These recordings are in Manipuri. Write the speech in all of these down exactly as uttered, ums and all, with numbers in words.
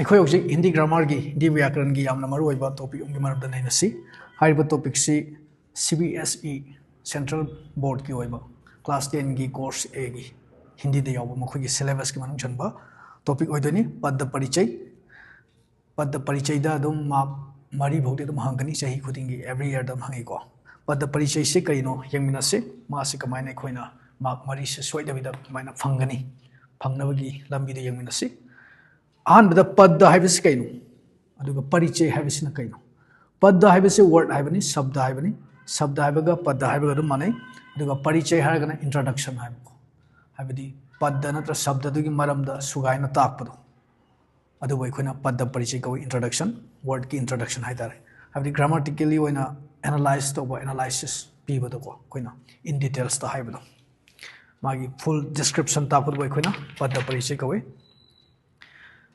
ꯑꯩꯈꯣꯏ ꯍꯧꯖꯤꯛ ꯍꯤꯟꯗꯤ ꯒ꯭ꯔꯥꯃꯔꯒꯤ, ꯍꯤꯟꯗꯤ ꯕ꯭ꯌꯥꯀꯔꯟꯒꯤ ꯌꯥꯝꯅ ꯃꯔꯨꯑꯣꯏꯕ ꯇꯣꯄꯤꯛ ꯑꯃꯒꯤ ꯃꯔꯝꯗ ꯅꯩꯅꯁꯤ꯫ ꯍꯥꯏꯔꯤꯕ ꯇꯣꯄꯤꯛꯁꯤ C B S E central ꯕꯣꯔꯗꯀꯤ ꯑꯣꯏꯕ ꯀ꯭ꯂꯥꯁ ꯇꯦꯟꯒꯤ ꯀꯣꯔꯁ ꯑꯦꯒꯤ ꯍꯤꯟꯗꯤꯗ ꯌꯥꯎꯕ ꯃꯈꯣꯏꯒꯤ ꯁꯤꯂꯦꯕꯁꯀꯤ ꯃꯅꯨꯡ ꯆꯟꯕ ꯇꯣꯄꯤꯛ ꯑꯣꯏꯗꯣꯏꯅꯤ꯫ ꯄꯗ ꯄꯔꯤꯆꯩ, ꯄꯗ ꯄꯔꯤꯆꯩꯗ ꯑꯗꯨꯝ ꯃꯥꯔꯛ ꯃꯔꯤ ꯐꯥꯎꯗꯤ ꯑꯗꯨꯝ ꯍꯪꯒꯅꯤ, ꯆꯍꯤ ꯈꯨꯗꯤꯡꯒꯤ, ꯑꯦꯕ꯭ꯔꯤ ꯌꯔꯗ ꯑꯗꯨꯝ ꯍꯪꯉꯤꯀꯣ꯫ ꯄꯗ ꯄꯔꯤꯆꯩꯁꯤ ꯀꯔꯤꯅꯣ ꯌꯦꯡꯃꯤꯟꯅꯁꯤ, ꯃꯥꯁꯤ ꯀꯃꯥꯏꯅ ꯑꯩꯈꯣꯏꯅ ꯃꯥꯔꯛ ꯃꯔꯤꯁꯤ ꯁꯣꯏꯗꯕꯤꯗ ꯀꯃꯥꯏꯅ ꯐꯪꯒꯅꯤ, ꯐꯪꯅꯕꯒꯤ ꯂꯝꯕꯤꯗ ꯌꯦꯡꯃꯤꯟꯅꯁꯤ꯫ ꯑꯍꯥꯟꯕꯗ ꯄꯗ ꯍꯥꯏꯕꯁꯤ ꯀꯩꯅꯣ, ꯑꯗꯨꯒ ꯄꯔꯤꯆꯩ ꯍꯥꯏꯕꯁꯤꯅ ꯀꯩꯅꯣ? ꯄꯗ ꯍꯥꯏꯕꯁꯤ ꯋꯥꯔꯗ ꯍꯥꯏꯕꯅꯤ, ꯁꯕꯗ ꯍꯥꯏꯕꯅꯤ꯫ ꯁꯕꯗ ꯍꯥꯏꯕꯒ ꯄꯗ ꯍꯥꯏꯕꯒ ꯑꯗꯨꯝ ꯃꯥꯟꯅꯩ꯫ ꯑꯗꯨꯒ ꯄꯔꯤꯆꯩ ꯍꯥꯏꯔꯒꯅ ꯏꯟꯇ꯭ꯔꯗꯛꯁꯟ ꯍꯥꯏꯕꯀꯣ, ꯍꯥꯏꯕꯗꯤ ꯄꯗ ꯅꯠꯇ꯭ꯔ ꯁꯕꯗꯗꯨꯒꯤ ꯃꯔꯝꯗ ꯁꯨꯒꯥꯏꯅ ꯇꯥꯛꯄꯗꯣ, ꯑꯗꯨꯕꯨ ꯑꯩꯈꯣꯏꯅ ꯄꯗ ꯄꯔꯤꯆꯩ ꯀꯧꯏ, ꯏꯟꯇ꯭ꯔꯗꯛꯁꯟ, ꯋꯥꯔꯗꯀꯤ ꯏꯟꯇ꯭ꯔꯗꯛꯁꯟ ꯍꯥꯏꯇꯥꯔꯦ꯫ ꯍꯥꯏꯕꯗꯤ ꯒ꯭ꯔꯥꯃꯔꯇꯤꯀꯦꯜꯂꯤ ꯑꯣꯏꯅ ꯑꯦꯅꯥꯂꯥꯏꯁ ꯇꯧꯕ, ꯑꯦꯅꯥꯂꯥꯏꯁꯤꯁ ꯄꯤꯕꯗꯀꯣ, ꯑꯩꯈꯣꯏꯅ ꯏꯟ ꯗꯤꯇꯦꯜꯁꯇ ꯍꯥꯏꯕꯗꯣ, ꯃꯥꯒꯤ ꯐꯨꯜ ꯗꯤꯁꯀ꯭ꯔꯤꯞꯁꯟ ꯇꯥꯛꯄꯗꯨꯕꯨ ꯑꯩꯈꯣꯏꯅ ꯄꯗ ꯄꯔꯤꯆꯩ ꯀꯧꯏ꯫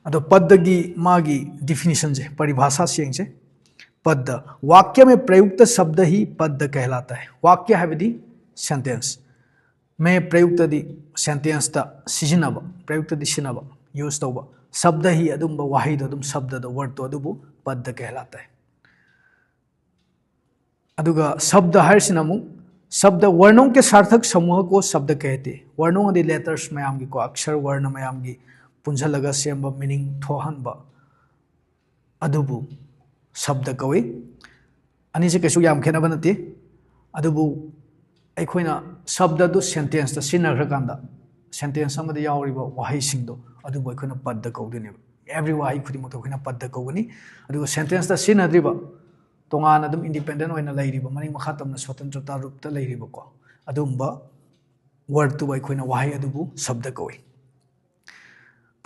ꯑꯗꯣ ꯄꯗꯒꯤ ꯃꯥꯒꯤ ꯗꯤꯐꯤꯅꯤꯁꯟꯁꯦ, ꯄꯔꯤꯚꯥꯁꯥꯁꯦ ꯌꯦꯡꯁꯦ꯫ ꯄꯗ, वाक्य में प्रयुक्त शब्द ही पद कहलाता है꯫ वाक्य ꯍꯥꯏꯕꯗꯤ ꯁꯦꯟꯇꯦꯟꯁ, ꯃꯦ ꯄ꯭ꯔꯌꯨꯛꯇꯗꯤ ꯁꯦꯟꯇꯦꯟꯁꯇ ꯁꯤꯖꯤꯟꯅꯕ, ꯄ꯭ꯔꯌꯨꯛꯇꯗꯤ ꯁꯤꯖꯤꯟꯅꯕ, ꯌꯨꯁ ꯇꯧꯕ, ꯁꯕꯗ ꯍꯤ ꯑꯗꯨꯝꯕ ꯋꯥꯍꯩꯗꯣ, ꯑꯗꯨꯝ ꯁꯕꯗꯗꯣ, ꯋꯥꯔꯗꯇꯣ, ꯑꯗꯨꯕꯨ ꯄꯗ ꯀꯍꯂꯥꯇ ꯍꯦ꯫ ꯑꯗꯨꯒ ꯁꯕꯗ ꯍꯥꯏꯔꯤꯁꯤꯅ ꯑꯃꯨꯛ, ꯁꯕꯗ, ꯋꯔꯅꯣꯡ ꯀꯦ ꯁꯥꯔꯊꯛ ꯁꯃꯨꯍ ꯀꯣ ꯁꯕꯗ ꯀꯍꯇꯦ꯫ ꯋꯔꯅꯣꯡ ꯑꯗꯤ ꯂꯦꯇꯔꯁ ꯃꯌꯥꯝꯒꯤꯀꯣ, ꯑꯛꯁꯔ ꯋꯔꯅ ꯃꯌꯥꯝꯒꯤ ꯄꯨꯟꯁꯤꯜꯂꯒ ꯁꯦꯝꯕ ꯃꯤꯅꯤꯡ ꯊꯣꯛꯍꯟꯕ ꯑꯗꯨꯕꯨ ꯁꯕꯗ ꯀꯧꯏ꯫ ꯑꯅꯤꯁꯦ ꯀꯩꯁꯨ ꯌꯥꯝ ꯈꯦꯠꯅꯕ ꯅꯠꯇꯦ꯫ ꯑꯗꯨꯕꯨ ꯑꯩꯈꯣꯏꯅ ꯁꯕꯗ ꯑꯗꯨ ꯁꯦꯟꯇꯦꯟꯁꯇ ꯁꯤꯖꯤꯟꯅꯈ꯭ꯔꯀꯥꯟꯗ, ꯁꯦꯟꯇꯦꯟꯁ ꯑꯃꯗ ꯌꯥꯎꯔꯤꯕ ꯋꯥꯍꯩꯁꯤꯡꯗꯣ ꯑꯗꯨꯕꯨ ꯑꯩꯈꯣꯏꯅ ꯄꯗ ꯀꯧꯗꯣꯏꯅꯦꯕ꯫ ꯑꯦꯕ꯭ꯔꯤ ꯋꯥꯍꯩ ꯈꯨꯗꯤꯡꯃꯛꯇ ꯑꯩꯈꯣꯏꯅ ꯄꯗ ꯀꯧꯒꯅꯤ꯫ ꯑꯗꯨꯒ ꯁꯦꯟꯇꯦꯟꯁꯇ ꯁꯤꯖꯤꯟꯅꯗ꯭ꯔꯤꯕ, ꯇꯣꯉꯥꯟꯅ ꯑꯗꯨꯝ ꯏꯟꯗꯤꯄꯦꯟꯗꯦꯟ ꯑꯣꯏꯅ ꯂꯩꯔꯤꯕ, ꯃꯅꯤꯡ ꯃꯈꯥ ꯇꯝꯅ ꯁ꯭ꯋꯥꯇꯟꯇ꯭ꯔꯇꯥ ꯔꯨꯞꯇ ꯂꯩꯔꯤꯕꯀꯣ, ꯑꯗꯨꯒꯨꯝꯕ ꯋꯥꯔꯗꯇꯨꯕꯨ ꯑꯩꯈꯣꯏꯅ ꯋꯥꯍꯩ ꯑꯗꯨꯕꯨ ꯁꯕꯗ ꯀꯧꯏ꯫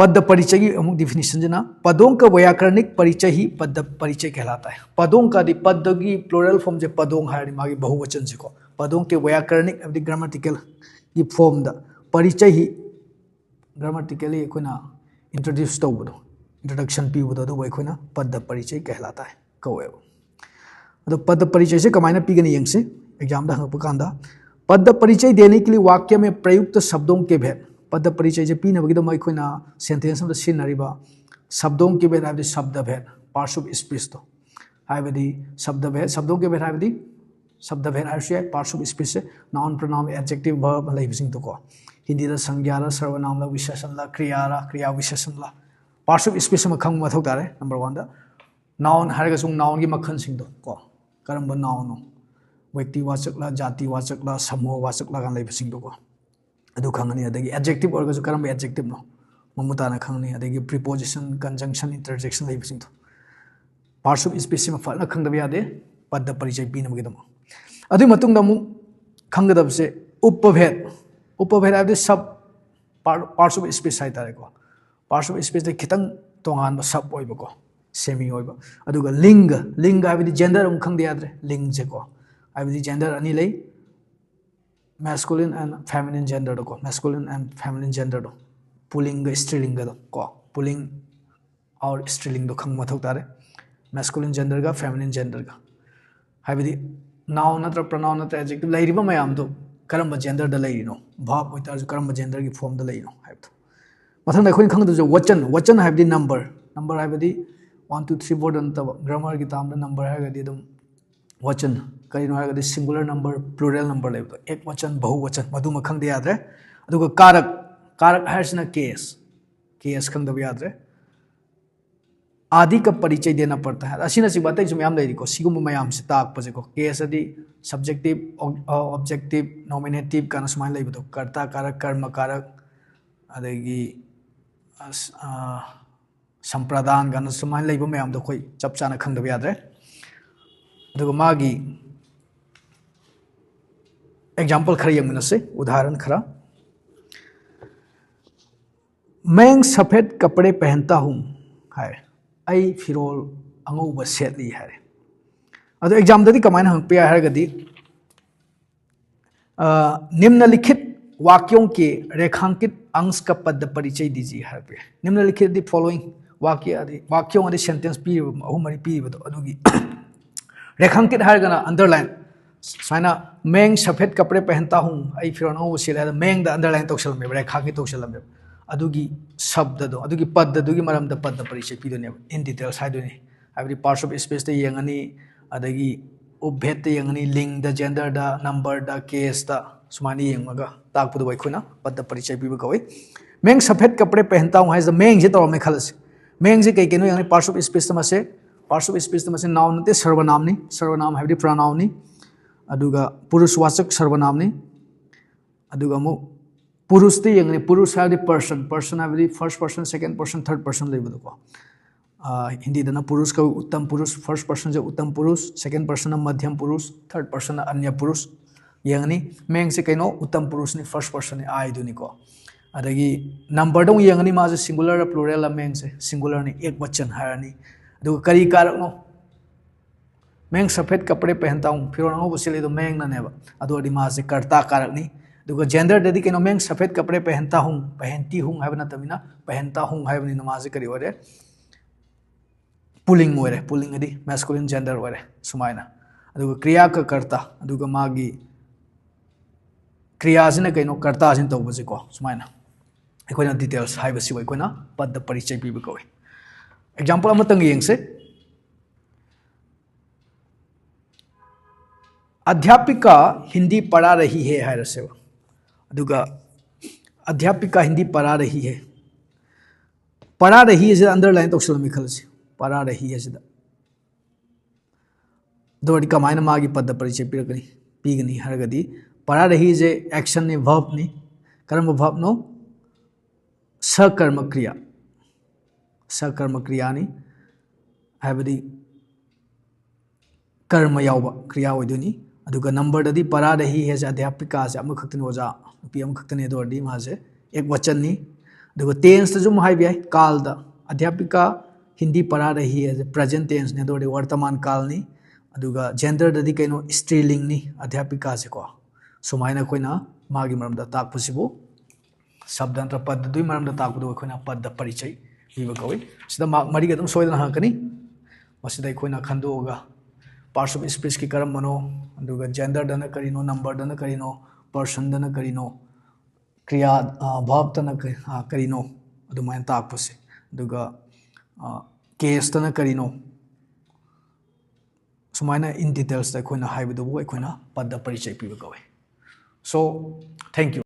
ꯄꯗ ꯄꯔꯤꯆꯩꯒꯤ ꯑꯃꯨꯛ ꯗꯤꯐꯤꯅꯤꯁꯟꯁꯤꯅ, पदों का व्याकरणिक परिचय ही पद परिचय कहलाता है꯫ ꯄꯗꯣꯡ ꯀꯥꯗꯤ ꯄꯗꯒꯤ ꯄ꯭ꯂꯨꯔꯦꯜ ꯐꯣꯝꯁꯦ ꯄꯗꯣꯡ ꯍꯥꯏꯔꯗꯤ ꯃꯥꯒꯤ ꯕꯍꯨꯋꯆꯟꯁꯤꯀꯣ, ꯄꯗꯣꯡ ꯀꯦ ꯋ꯭ꯌꯥꯀꯔꯅꯤꯛ ꯍꯥꯏꯕꯗꯤ ꯒ꯭ꯔꯥꯃꯥꯇꯤꯀꯦꯜꯒꯤ ꯐꯣꯝꯗ, ꯄꯔꯤꯆꯩ ꯍꯤ, ꯒ꯭ꯔꯥꯃꯥꯇꯤꯀꯦꯜꯂꯤ ꯑꯩꯈꯣꯏꯅ ꯏꯟꯇ꯭ꯔꯣꯗ꯭ꯌꯨꯁ ꯇꯧꯕꯗꯣ, ꯏꯟꯇ꯭ꯔꯣꯗꯛꯁꯟ ꯄꯤꯕꯗꯣ, ꯑꯗꯨꯕꯨ ꯑꯩꯈꯣꯏꯅ ꯄꯗ ꯄꯔꯤꯆꯩ ꯀꯍꯂꯥꯇꯥ ꯍꯦ ꯀꯧꯋꯦꯕ꯫ ꯑꯗꯣ ꯄꯗ ꯄꯔꯤꯆꯩꯁꯦ ꯀꯃꯥꯏꯅ ꯄꯤꯒꯅꯤ ꯌꯦꯡꯁꯤ꯫ ꯑꯦꯛꯖꯥꯝꯗ ꯍꯪꯉꯛꯄ ꯀꯥꯟꯗ, पद परिचय देने के लिए वाक्य में प्रयुक्त शब्दों के भेद, ꯄꯗ ꯄꯔꯤꯆꯩꯁꯦ ꯄꯤꯅꯕꯒꯤꯗꯃꯛ ꯑꯩꯈꯣꯏꯅ ꯁꯦꯟꯇꯦꯟꯁ ꯑꯃꯗ ꯁꯤꯖꯤꯟꯅꯔꯤꯕ ꯁꯕꯗꯣꯡ ꯀꯤꯕꯦꯠ ꯍꯥꯏꯕꯗꯤ ꯁꯕꯗ ꯚꯦꯗ, parts of speech ꯇꯣ꯫ ꯍꯥꯏꯕꯗꯤ ꯁꯕꯗ ꯚꯦꯗ, ꯁꯕꯗꯣꯡ ꯀꯤꯕꯦꯠ ꯍꯥꯏꯕꯗꯤ ꯁꯕꯗ ꯚꯦꯗ ꯍꯥꯏꯔꯁꯨ ꯌꯥꯏ, parts of speech say noun, pronoun, adjective, verb ꯂꯩꯕꯁꯤꯡꯗꯣꯀꯣ꯫ ꯍꯤꯟꯗꯤꯗ ꯁꯪꯒ꯭ꯌꯥꯔ, ꯁꯔꯕꯅꯥꯝꯂ, ꯋꯤꯁꯦꯁꯟꯂ, ꯀ꯭ꯔꯤꯌꯥꯔ, ꯀ꯭ꯔꯤꯌꯥ ꯋꯤꯁꯦꯁꯟꯂ꯫ Parts of speech ꯑꯃ ꯈꯪꯕ ꯃꯊꯧ ꯇꯥꯔꯦ, number one ꯗ꯫ Noun ꯍꯥꯏꯔꯒꯁꯨ noun ꯒꯤ ꯃꯈꯜꯁꯤꯡꯗꯣ ꯀꯣ, ꯀꯔꯝꯕ noun ꯅꯣ, ꯋ꯭ꯌꯛꯇꯤ ꯋꯥꯆꯛꯂ, ꯖꯥꯇꯤ ꯋꯥꯆꯛꯂ, ꯁꯃꯨꯍ ꯋꯥꯆꯛꯂ ꯀꯥꯏꯅ ꯂꯩꯕꯁꯤꯡꯗꯣꯀꯣ꯫ ꯑꯗꯨ ꯈꯪꯉꯅꯤ꯫ ꯑꯗꯒꯤ adjective ꯑꯣꯏꯔꯒꯁꯨ ꯀꯔꯝꯕ adjective ꯅꯣ ꯃꯃꯨꯠ ꯇꯥꯅ ꯈꯪꯉꯅꯤ꯫ ꯑꯗꯒꯤ preposition, conjunction, interjection ꯂꯩꯕꯁꯤꯡꯗꯣ꯫ Parts of speech ꯁꯤꯃ ꯐꯖꯅ ꯈꯪꯗꯕ ꯌꯥꯗꯦ, ꯄꯗ ꯄꯔꯤꯆꯩ ꯄꯤꯅꯕꯒꯤꯗꯃꯛ꯫ ꯑꯗꯨꯒꯤ ꯃꯇꯨꯡꯗ ꯑꯃꯨꯛ ꯈꯪꯒꯗꯕꯁꯦ ꯎꯄꯚꯦꯗ꯫ ꯎꯄꯚꯦꯗ ꯍꯥꯏꯕꯗꯤ sub parts of speech ꯍꯥꯏꯇꯥꯔꯦꯀꯣ꯫ Parts of speech ꯇ ꯈꯤꯇꯪ ꯇꯣꯉꯥꯟꯕ sub ꯑꯣꯏꯕꯀꯣ, semi ꯑꯣꯏꯕ꯫ ꯑꯗꯨꯒ ꯂꯤꯡꯒ, ꯂꯤꯡꯒ ꯍꯥꯏꯕꯗꯤ gender ꯑꯃꯨꯛ ꯈꯪꯗ ꯌꯥꯗ꯭ꯔꯦ, ꯂꯤꯡꯁꯦꯀꯣ꯫ ꯍꯥꯏꯕꯗꯤ gender ꯑꯅꯤ ꯂꯩ, masculine and feminine gender ꯗꯣꯀꯣ, masculine and feminine gender ꯗꯣ, ꯄꯨꯂꯤꯡꯒ ꯁ꯭ꯇ꯭ꯔꯤꯂꯤꯡꯒꯗꯣ ꯀꯣ, ꯄꯨꯂꯤꯡ or ꯁ꯭ꯇ꯭ꯔꯤꯂꯤꯡꯗꯣ ꯈꯪꯕ ꯃꯊꯧ ꯇꯥꯔꯦ, masculine gender ꯒ feminine gender ꯒ꯫ ꯍꯥꯏꯕꯗꯤ noun ꯅꯠꯇ꯭ꯔ pronoun ꯅꯠꯇ꯭ꯔ adjective ꯂꯩꯔꯤꯕ ꯃꯌꯥꯝꯗꯣ ꯀꯔꯝꯕ gender ꯗ ꯂꯩꯔꯤꯅꯣ, verb ꯑꯣꯏꯇꯥꯔꯁꯨ ꯀꯔꯝꯕ gender ꯒꯤ form ꯗ ꯂꯩꯔꯤꯅꯣ ꯍꯥꯏꯕꯗꯣ꯫ ꯃꯊꯪꯗ ꯑꯩꯈꯣꯏꯅ ꯈꯪꯒꯗꯕꯁꯦ ꯋꯆꯟ꯫ ꯋꯆꯟ ꯍꯥꯏꯕꯗꯤ number, number ꯍꯥꯏꯕꯗꯤ one, two, three, four ꯗ ꯅꯠꯇꯕ, grammar ꯒꯤ term ꯗ number ꯍꯥꯏꯔꯒꯗꯤ ꯑꯗꯨꯝ ꯋꯆꯟ꯫ ꯀꯔꯤꯅꯣ ꯍꯥꯏꯔꯒꯗꯤ singular number, plural number ꯂꯩꯕꯗꯣ, ꯑꯦꯛ ꯋꯆꯟ, ꯕꯍꯨ ꯋꯆꯟ, ꯃꯗꯨꯃ ꯈꯪꯗ ꯌꯥꯗ꯭ꯔꯦ꯫ ꯑꯗꯨꯒ ꯀꯥꯔꯛ, ꯀꯥꯔꯛ ꯍꯥꯏꯔꯤꯁꯤꯅ case, case ꯈꯪꯗꯕ ꯌꯥꯗ꯭ꯔꯦ꯫ आदि का परिचय देना पड़ता है꯫ ꯑꯁꯤꯅꯆꯤꯡꯕ ꯑꯇꯩꯁꯨ ꯃꯌꯥꯝ ꯂꯩꯔꯤꯀꯣ꯫ ꯁꯤꯒꯨꯝꯕ ꯃꯌꯥꯝꯁꯦ ꯇꯥꯛꯄꯁꯦꯀꯣ, case ꯑꯗꯤ subjective, ob-, objective, nominative ꯀꯥꯏꯅ ꯁꯨꯃꯥꯏꯅ ꯂꯩꯕꯗꯣ, ꯀꯔꯇꯥ ꯀꯥꯔꯛ, ꯀꯔꯃ ꯀꯥꯔꯛ, ꯑꯗꯒꯤ ꯑꯁ, ꯑ, ꯁꯝꯄ꯭ꯔꯗꯥꯟ ꯀꯥꯏꯅ ꯁꯨꯃꯥꯏꯅ ꯂꯩꯕ ꯃꯌꯥꯝꯗꯣ ꯑꯩꯈꯣꯏ ꯆꯞ ꯆꯥꯅ ꯈꯪꯗꯕ ꯌꯥꯗ꯭ꯔꯦ꯫ ꯑꯗꯨꯒ ꯃꯥꯒꯤ example ꯈꯔ ꯌꯦꯡꯃꯤꯟꯅꯁꯤ, ꯎꯗꯥꯍꯔꯟ ꯈꯔ꯫ मैं सफेद कपड़े पहनता हूँ ꯍꯥꯏꯔꯦ, ꯑꯩ ꯐꯤꯔꯣꯜ ꯑꯉꯧꯕ ꯁꯦꯠꯂꯤ ꯍꯥꯏꯔꯦ꯫ ꯑꯗꯣ exam ꯗꯗꯤ ꯀꯃꯥꯏꯅ ꯍꯪꯉꯛꯄ ꯌꯥꯏ ꯍꯥꯏꯔꯒꯗꯤ, ꯑ, निम्नलिखित वाक्यों के रेखांकित अंश का पद परिचय दीजिए ꯍꯥꯏꯔꯛꯄ ꯌꯥꯏ꯫ निम्नलिखित ꯗꯤ following, ꯋꯥꯀ꯭ꯌ ꯑꯗꯤ, ꯋꯥꯀ꯭ꯌꯣꯡ ꯑꯗꯤ sentence ꯄꯤꯔꯤꯕ ꯑꯍꯨꯝ ꯃꯔꯤ ꯄꯤꯔꯤꯕꯗꯣ ꯑꯗꯨꯒꯤ ꯔꯦꯈꯥꯡꯀꯤꯠ ꯍꯥꯏꯔꯒꯅ underline꯫ ꯁꯨꯃꯥꯏꯅ मैं सफेद कपड़े पहनता हूँ, ꯑꯩ ꯐꯤꯔꯣꯜ ꯑꯉꯧꯕ ꯁꯦꯠꯂꯦ ꯍꯥꯏꯗ मैं ꯗ underline ꯇꯧꯁꯜꯂꯝꯃꯦꯕ, ꯔꯦꯈꯥꯡꯀꯤꯠ ꯇꯧꯁꯜꯂꯝꯃꯦꯕ꯫ ꯑꯗꯨꯒꯤ ꯁꯕꯗꯗꯣ, ꯑꯗꯨꯒꯤ ꯄꯗꯗꯨꯒꯤ ꯃꯔꯝꯗ ꯄꯗ ꯄꯔꯤꯆꯩ ꯄꯤꯗꯣꯏꯅꯦꯕ, in details ꯍꯥꯏꯗꯣꯏꯅꯤ꯫ ꯍꯥꯏꯕꯗꯤ parts of speechꯇ ꯌꯦꯡꯉꯅꯤ, ꯑꯗꯒꯤ ꯎꯞꯚꯦꯗꯇ ꯌꯦꯡꯉꯅꯤ, ꯂꯤꯡꯗ, ꯖꯦꯟꯗꯔꯗ, ꯅꯝꯕꯔꯗ, ꯀꯦꯁꯇ ꯁꯨꯃꯥꯏꯅ ꯌꯦꯡꯉꯒ ꯇꯥꯛꯄꯗꯨꯕꯨ ꯑꯩꯈꯣꯏꯅ ꯄꯗ ꯄꯔꯤꯆꯩ ꯄꯤꯕ ꯀꯧꯏ꯫ ꯃꯦꯡ ꯁꯐꯦꯠ ꯀꯄꯔꯦ ꯄꯦꯍꯟꯇꯥ ꯍꯨꯡ ꯍꯥꯏꯁꯤꯗ ꯃꯦꯡꯁꯦ ꯇꯧꯔꯝꯃꯦ ꯈꯜꯂꯁꯤ꯫ ꯃꯦꯡꯁꯦ ꯀꯩ ꯀꯩꯅꯣ ꯌꯦꯡꯉꯅꯤ, parts of speechꯇ ꯃꯁꯦ, parts of speechꯇ ꯃꯁꯦ noun ꯅꯠꯇꯦ, ꯁꯔꯕꯅꯥꯝꯅꯤ꯫ ꯁꯔꯕꯅꯥꯝ ꯍꯥꯏꯕꯗꯤ pronounꯅꯤ꯫ ꯑꯗꯨꯒ ꯄꯨꯔꯨꯁ ꯋꯥꯆꯛ ꯁꯔꯕꯅꯥꯝꯅꯤ꯫ ꯑꯗꯨꯒ ꯑꯃꯨꯛ ꯄꯨꯔꯨꯁꯇ ꯌꯦꯡꯉꯅꯤ꯫ ꯄꯨꯔꯨꯁ ꯍꯥꯏꯕꯗꯤ person, person ꯍꯥꯏꯕꯗꯤ first person, second person, third person ꯂꯩꯕꯗꯣꯀꯣ꯫ ꯑ, ꯍꯤꯟꯗꯤꯗꯅ ꯄꯨꯔꯨꯁ ꯀꯧꯏ, Uttam ꯄꯨꯔꯨꯁ꯫ First personꯁꯦ Uttam ꯄꯨꯔꯨꯁ, second personꯅ ꯃꯙ꯭ꯌꯝ ꯄꯨꯔꯨꯁ, third personꯅ ꯑꯟꯌ ꯄꯨꯔꯨꯁ꯫ ꯌꯦꯡꯉꯅꯤ, ꯃꯦꯡꯁꯦ ꯀꯩꯅꯣ? ꯎꯠꯇꯝ ꯄꯨꯔꯨꯁꯅꯤ, first personꯅꯤ, Iꯗꯨꯅꯤꯀꯣ꯫ ꯑꯗꯒꯤ ꯅꯝꯕꯔꯗ ꯑꯃꯨꯛ ꯌꯦꯡꯉꯅꯤ, ꯃꯥꯁꯦ singularꯔ pluralꯂ? ꯃꯦꯡꯁꯦ singularꯅꯤ, ꯑꯦꯛ ꯋꯆꯟ ꯍꯥꯏꯔꯅꯤ꯫ ꯑꯗꯨꯒ ꯀꯔꯤ ꯀꯥꯔꯛꯅꯣ? ꯃꯦꯡ ꯁꯐꯦꯠ ꯀꯄꯔꯦ ꯄꯦꯍꯟꯇꯥ ꯍꯨꯡ, ꯐꯤꯔꯣꯜ ꯑꯉꯧꯕ ꯁꯦꯠꯂꯤꯗꯣ ꯃꯦꯡꯅꯅꯦꯕ꯫ ꯑꯗꯨ ꯑꯣꯏꯔꯗꯤ ꯃꯥꯁꯦ ꯀꯔꯇꯥ ꯀꯥꯔꯛꯅꯤ꯫ ꯑꯗꯨꯒ ꯖꯦꯟꯗꯔꯗꯗꯤ ꯀꯩꯅꯣ? ꯃꯦꯡ ꯁꯐꯦꯠ ꯀꯄꯔꯦ ꯄꯦꯍꯟꯇꯥ ꯍꯨꯡ, ꯄꯦꯍꯟꯇꯤ ꯍꯨꯡ ꯍꯥꯏꯕ ꯅꯠꯇꯕꯅꯤꯅ ꯄꯦꯍꯟꯇꯥ ꯍꯨꯡ ꯍꯥꯏꯕꯅꯤꯅ ꯃꯥꯁꯦ ꯀꯔꯤ ꯑꯣꯏꯔꯦ? ꯄꯨꯂꯤꯡ ꯑꯣꯏꯔꯦ꯫ ꯄꯨꯂꯤꯡ ꯍꯥꯏꯗꯤ masculine gender ꯑꯣꯏꯔꯦ꯫ ꯁꯨꯃꯥꯏꯅ꯫ ꯑꯗꯨꯒ ꯀ꯭ꯔꯤꯌꯥ ꯀ ꯀꯔꯇꯥ, ꯑꯗꯨꯒ ꯃꯥꯒꯤ ꯀ꯭ꯔꯤꯌꯥꯁꯤꯅ ꯀꯩꯅꯣ? ꯀꯔꯇꯥꯁꯤꯅ ꯇꯧꯕꯁꯦꯀꯣ꯫ ꯁꯨꯃꯥꯏꯅ ꯑꯩꯈꯣꯏꯅ details ꯍꯥꯏꯕꯁꯤꯕꯨ ꯑꯩꯈꯣꯏꯅ ꯄꯗ ꯄꯔꯤꯆꯩ ꯄꯤꯕ ꯀꯧꯏ꯫ Example ꯑꯃꯇꯪ ꯌꯦꯡꯁꯦ꯫ ꯑꯙ꯭ꯌꯥꯄꯤꯀꯥ ꯍꯤꯟꯗꯤ ꯄꯔꯥ ꯔꯍꯤ ꯍꯦ ꯍꯥꯏꯔꯁꯦꯕ꯫ ꯑꯗꯨꯒ ꯑꯙ꯭ꯌꯥꯄꯤꯀꯥ ꯍꯤꯟꯗꯤ ꯄꯔꯥ ꯔꯍꯤ ꯍꯦ꯫ ꯄꯔꯥ ꯔꯍꯤ ꯑꯁꯤꯗ underline ꯇꯧꯁꯜꯂꯝꯃꯤ ꯈꯜꯂꯁꯤ꯫ ꯄꯔꯥ ꯔꯍꯤ ꯑꯁꯤꯗ꯫ ꯑꯗꯨ ꯑꯣꯏꯔꯗꯤ ꯀꯃꯥꯏꯅ ꯃꯥꯒꯤ ꯄꯗ ꯄꯔꯤꯆꯩ ꯄꯤꯔꯛꯀꯅꯤ, ꯄꯤꯒꯅꯤ ꯍꯥꯏꯔꯒꯗꯤ, ꯄꯔꯥ ꯔꯍꯤꯁꯦ actionꯅꯤ, verbꯅꯤ꯫ ꯀꯔꯝꯕ verbꯅꯣ? ꯁꯀꯔꯃ ꯀ꯭ꯔꯤꯌꯥ꯫ ꯁꯀꯔꯃ ꯀ꯭ꯔꯤꯌꯥꯅꯤ꯫ ꯍꯥꯏꯕꯗꯤ ꯀꯔꯃ ꯌꯥꯎꯕ ꯀ꯭ꯔꯤꯌꯥ ꯑꯣꯏꯗꯣꯏꯅꯤ꯫ ꯑꯗꯨꯒ ꯅꯝꯕꯔꯗꯗꯤ ꯄꯔꯥ ꯔꯍꯤ ꯍꯦꯁꯦ ꯑꯙ꯭ꯌꯥꯄꯤꯀꯥꯁꯦ ꯑꯃꯈꯛꯇꯅꯤ, ꯑꯣꯖꯥ ꯅꯨꯄꯤ ꯑꯃꯈꯛꯇꯅꯤ꯫ ꯑꯗꯨ ꯑꯣꯏꯔꯗꯤ ꯃꯥꯁꯦ ꯑꯦꯛ ꯋꯆꯟꯅꯤ꯫ ꯑꯗꯨꯒ tenseꯇꯁꯨ ꯑꯃꯨꯛ ꯍꯥꯏꯕ ꯌꯥꯏ, ꯀꯥꯜꯗ꯫ ꯑꯙ꯭ꯌꯥꯄꯤꯀꯥ ꯍꯤꯟꯗꯤ ꯄꯔꯥ ꯔꯍꯤ ꯍꯦꯁꯦ present tenseꯅꯤ, ꯑꯗꯨ ꯑꯣꯏꯔꯗꯤ ꯋꯔꯇꯃꯥꯟ ꯀꯥꯜꯅꯤ꯫ ꯑꯗꯨꯒ ꯖꯦꯟꯗꯔꯗꯗꯤ ꯀꯩꯅꯣ? ꯁ꯭ꯇ꯭ꯔꯤꯂꯤꯡꯅꯤ ꯑꯙ꯭ꯌꯥꯄꯤꯀꯥꯁꯦꯀꯣ꯫ ꯁꯨꯃꯥꯏꯅ ꯑꯩꯈꯣꯏꯅ ꯃꯥꯒꯤ ꯃꯔꯝꯗ ꯇꯥꯛꯄꯁꯤꯕꯨ ꯁꯕꯗ ꯅꯠꯇ꯭ꯔ ꯄꯗꯗꯨꯒꯤ ꯃꯔꯝꯗ ꯇꯥꯛꯄꯗꯨ ꯑꯩꯈꯣꯏꯅ ꯄꯗ ꯄꯔꯤꯆꯩ ꯄꯤꯕ ꯀꯧꯏ꯫ ꯁꯤꯗ mark ꯃꯔꯤꯒ ꯑꯗꯨꯝ ꯁꯣꯏꯗꯅ ꯍꯪꯉꯛꯀꯅꯤ꯫ ꯃꯁꯤꯗ ꯑꯩꯈꯣꯏꯅ ꯈꯟꯗꯣꯛꯑꯒ parts of speechꯀꯤ ꯀꯔꯝꯕꯅꯣ, ꯑꯗꯨꯒ ꯖꯦꯟꯗꯔꯗꯅ ꯀꯔꯤꯅꯣ, ꯅꯝꯕꯔꯗꯅ ꯀꯔꯤꯅꯣ, personꯗꯅ ꯀꯔꯤꯅꯣ, ꯀ꯭ꯔꯤꯌꯥ ꯚꯥꯕꯇꯅ ꯀꯔꯤꯅꯣ ꯑꯗꯨꯃꯥꯏꯅ ꯇꯥꯛꯄꯁꯦ, ꯑꯗꯨꯒ ꯀꯦꯁꯇꯅ ꯀꯔꯤꯅꯣ, ꯁꯨꯃꯥꯏꯅ in details ꯑꯩꯈꯣꯏꯅ ꯍꯥꯏꯕꯗꯨꯕꯨ ꯑꯩꯈꯣꯏꯅ ꯄꯗ ꯄꯔꯤꯆꯩ ꯄꯤꯕ ꯀꯧꯏ꯫ So, thank you.